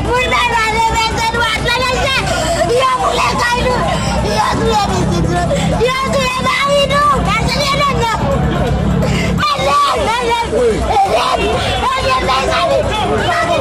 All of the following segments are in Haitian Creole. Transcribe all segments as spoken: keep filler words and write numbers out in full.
Moun nan nan leve tèt dwat la nan chè. Yo boule kay nou. Yo touye pitit nou. Yo touye mari nou. Pase byen nan nou. Mezanmi, mezanmi, mezanmi, mezanmi.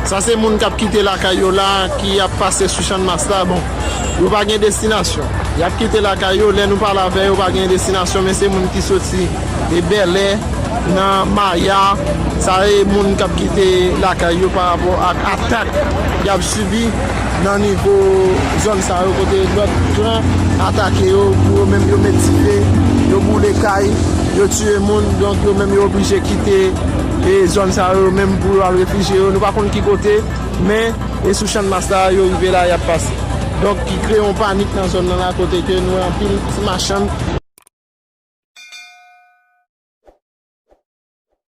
Sa se moun k ap kite lakay yo la, ki ap pase sou Channmas la. Bon, yo pa gen destinasyon. Y ap kite lakay yo, lè nou pale avè yo, pa gen destinasyon, men se moun ki soti e Bèlè, nan Maya, sa e moun k ap kite lakay yo pa rapò ak atak y ap sibi nan nivo zòn sa yo, kote lòt klan atake yo, pou yo menm yo met dife, yo boule kay, yo tiye moun, donk yo menm yo oblije kite e zòn sa yo menm pou yo al refijye yo. Nou pa konn ki kote, men e sou Channmas la yo rive la y ap pase. Donk ki kreye yon panik nan zòn nan la, kote ke nou wè anpil ti machann